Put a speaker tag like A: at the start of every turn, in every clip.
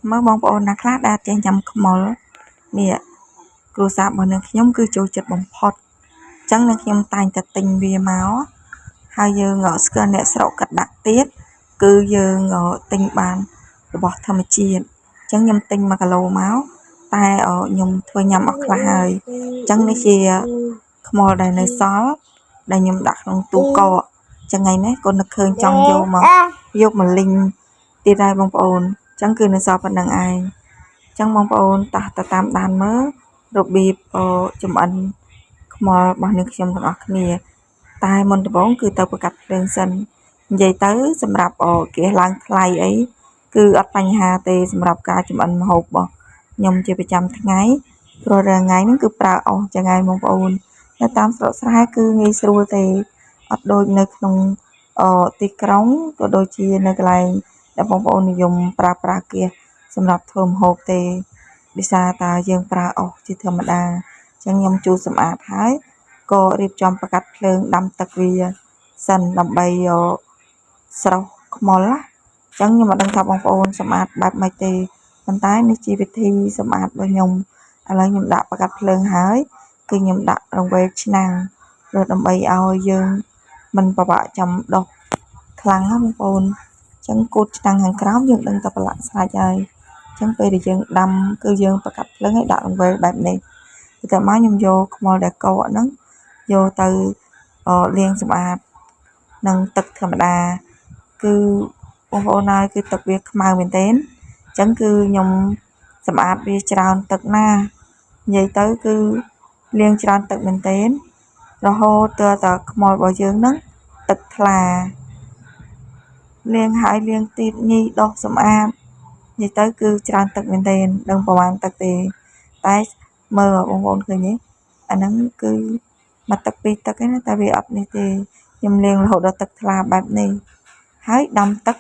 A: មើលបងប្អូនណាខ្លះដែលចេះញ៉ាំខ្មុលនេះគ្រួសាររបស់នាងខ្ញុំគឺចូលចិត្តបំផុតអញ្ចឹងនាងខ្ញុំតែងតែទិញវាមកហើយយើងស្គាល់អ្នកស្រុកកាត់ដាក់ទៀតគឺយើងទិញបានរបស់ធម្មជាតិអញ្ចឹងខ្ញុំទិញ1គីឡូមកតែខ្ញុំធ្វើញ៉ាំអស់ខ្លះហើយអញ្ចឹងនេះជាខ្មុលដែលនៅសល់ដែលខ្ញុំដាក់ក្នុងទូកកចឹងថ្ងៃនេះក៏នឹកឃើញចង់យកមកយកមកលីងទៀតដែរបងប្អូនអញ្ចឹងគឺនៅសល់ប៉ុណ្្នឹងឯងអញ្ចឹងបងប្អូនតោះទៅតាមដានមើលរបៀបចំអិនខ្មុលរបស់នាងខ្ញុំទាំងអស់គ្នាតែមុនដំបូងគឺទៅប្រកាត់ភ្លើងសិននិយាយទៅសម្រាប់គេឡើងថ្លៃអីគឺអត់បញ្ហាទេសម្រាប់ការចំអិនម្ហូបរបស់ខ្ញុំជាប្រចាំថ្ងៃព្រោះរាល់ថ្ងៃហ្នឹងគឺប្រើអស់ចឹងហើយបងប្អូននៅតាមស្រុកស្រែគឺងាយស្រួលទេអត់ដូចនៅក្នុងទីក្រុងក៏ដូចជានៅកន្លែងដែលបងប្អូននិយមប្រើប្រាស់ហ្គាសសម្រាប់ធ្វើម្ហូបទេដោយសារតាយើងប្រើអស់ជាធម្មតាអញ្ចឹងខ្ញុំជូតសម្អាតហើយក៏រៀបចំប្រកាត់ភ្លើងដាំទឹកវាសិនដើម្បីស្រុះខ្មុលណាអញ្ចឹងខ្ញុំមិនដឹងថាបងប្អូនសម្អាតបែបម៉េចទេប៉ុន្តែនេះជាវិធីសម្អាតរបស់ខ្ញុំឥឡូវខ្ញុំដាក់ប្រកាត់ភ្លើងហើយគឺខ្ញុំដាក់រង្វេលឆ្នាំងព្រោះដើម្បីឲ្យយើងមិនពិបាកចាំដុសខ្លាំងណាបងប្អូនអញ្ចឹងគូតឆ្នាំងខាងក្រោមយើងដឹងតែប្រឡាក់ស្រេចហើយអញ្ចឹងពេលដែលយើងដាំគឺយើងប្រកាត់ភ្លើងឲ្យដាក់រង្វេលបែបនេះតែមកខ្ញុំយកខ្មុលដែលកកហ្នឹងយកទៅលាងសម្អាតនឹងទឹកធម្មតាគឺបងប្អូនហើយគឺទឹកវាខ្មៅមែនទែនអញ្ចឹងគឺខ្ញុំសម្អាតវាច្រើនទឹកណានិយាយទៅគឺលាងច្រើនទឹកមែនទែនរហូតទាល់តែខ្មុលរបស់យើងហ្នឹងទឹកថ្លាលាងហើយលាងទៀតញីដុសសម្អាតនិយាយទៅគឺច្រើនទឹកមែនទែនដឹងប្រហែលទឹកទេតែមើលបងប្អូនឃើញទេអាហ្នឹងគឺមួយទឹកពីរទឹកឯណាតែវាអត់នេះទេខ្ញុំលាងរហូតដល់ទឹកថ្លាបែបនេះហើយដាំទឹក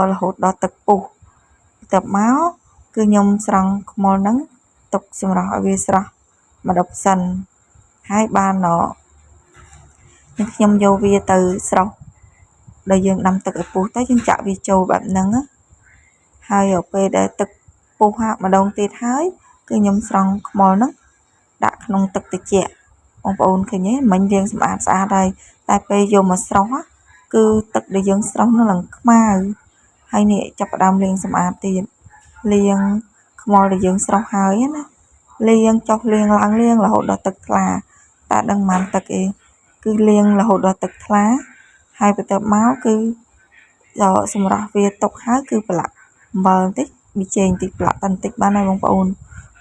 A: រហូតដល់ទឹកពុះទៅមកគឺខ្ញុំស្រង់ខ្មុលហ្នឹងទុកសម្រាប់ឲ្យវាស្រស់មួយដប់សិនហើយបានខ្ញុំយកវាទៅស្រស់ដែលយើងដាំទឹកឲ្យពុះទៅយើងចាក់វាចូលបែបហ្នឹងណាហើយពេលដែលទឹកពុះហាក់ម្ដងទៀតហើយគឺខ្ញុំស្រង់ខ្មុលហ្នឹងដាក់ក្នុងទឹកត្រជាក់បងប្អូនឃើញទេមិញលាងសម្អាតស្អាតហើយតែពេលយកមកស្រស់គឺទឹកដែលយើងស្រស់នោះឡើងខ្មៅហើយនេះចាប់ផ្ដើមលាងសម្អាតទៀតលាងខ្មុលដែលយើងស្រស់ហើយណាលាងចុះលាងឡើងលាងរហូតដល់ទឹកថ្លាតែដឹងប៉ុន្មានទឹកអីគឺលាងរហូតដល់ទឹកថ្លាហើយបន្ទាប់មកគឺសម្រាប់វាទុកហើយគឺប្រឡាក់អំបិលបន្តិចប៊ីចេងបន្តិចប្រឡាក់តែបន្តិចបានហើយបងប្អូន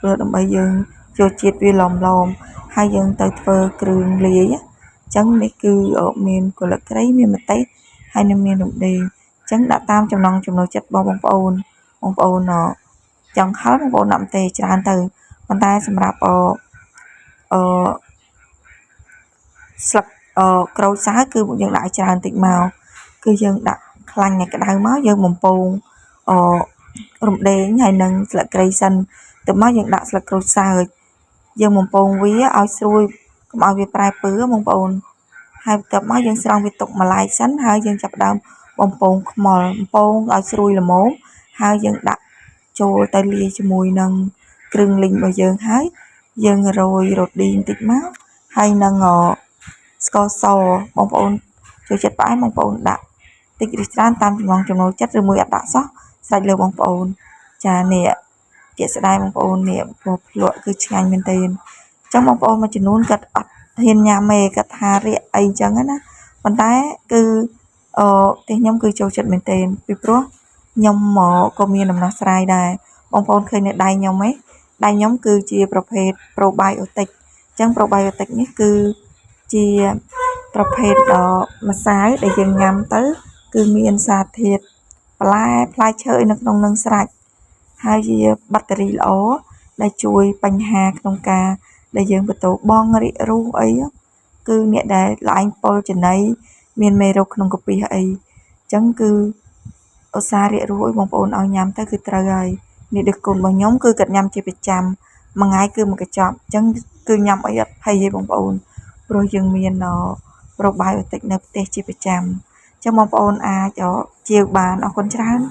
A: ព្រោះដើម្បីយើងចូលជាតិវាឡមៗហើយយើងទៅធ្វើគ្រឿងលាយអញ្ចឹងនេះគឺមានគល់គ្រៃមានម្ទេសហើយនឹងមានរំដេងអញ្ចឹងដាក់តាមចំណង់ចំណូលចិត្តរបស់បងប្អូនបងប្អូនចង់ហឹរបងប្អូនដាក់ម្ទេសច្រើនទៅប៉ុន្តែសម្រាប់អឺស្លឹកក្រូចសើចគឺយើងដាក់ឲ្យច្រើនតិចមកគឺយើងដាក់ខ្លាញ់ឲ្យក្តៅមកយើងបំពងអរំដេងហើយនឹងស្លឹកគ្រៃសិនទៅមកយើងដាក់ស្លឹកក្រូចសើចយើងបំពងវាឲ្យស្រួយកុំឲ្យវាប្រែពើបងប្អូនហើយបន្ទាប់មកយើងស្រង់វាទុកម្លាយសិនហើយយើងចាប់ផ្ដើមបំពងខ្មុលបំពងឲ្យស្រួយល្មមហើយយើងដាក់ចូលទៅលាយជាមួយនឹងគ្រឿងលីងរបស់យើងហើយយើងរោយរ៉ូឌីបន្តិចមកហើយនឹងស្ករសបងប្អូនចូលចិត្តផ្អែមបងប្អូនដាក់តិចឬច្រើនតាមចំណង់ចំណូលចិត្តឬមួយអត់ដាក់សោះស្រេចលើបងប្អូនចានេះជាក់ស្ដែងបងប្អូននេះពណ៌ភ្លក់គឺឆ្ងាញ់មែនទែនអញ្ចឹងបងប្អូនមួយចំនួនគាត់អត់ហ៊ានញ៉ាំទេគាត់ថារាកអីចឹងណាប៉ុន្តែគឺអឺផ្ទះខ្ញុំគឺចូលចិត្តមែនទែនពីព្រោះខ្ញុំមកក៏មានដំណោះស្រាយដែរបងប្អូនឃើញនៅដៃខ្ញុំឯងដៃខ្ញុំគឺជាប្រភេទ probiotic អញ្ចឹង probiotic នេះគឺជាប្រភេទម្សៅដែលយើងញ៉ាំទៅគឺមានសារធាតុបន្លែផ្លែឈើនៅក្នុងនឹងស្រេចហើយជាបាក់តេរីល្អដែលជួយបញ្ហាក្នុងការដែលយើងបន្ទោបងរាករូសអីគឺអ្នកដែលល្អែងពុលចំណីមានមេរោគក្នុងកាពិះអីអញ្ចឹងគឺឧស្សាហ៍រាករូសឲ្យបងប្អូនឲ្យញ៉ាំទៅគឺត្រូវហើយនេះដូចកូនរបស់ខ្ញុំគឺគាត់ញ៉ាំជាប្រចាំមួយថ្ងៃគឺមួយកញ្ចប់អញ្ចឹងគឺញ៉ាំអីអត់ភ័យទេបងប្អូនព្រោះយើងមាន probiotic នៅផ្ទះជាប្រចាំអញ្ចឹងបងប្អូនអាចជាវបានអរគុណច្រើន។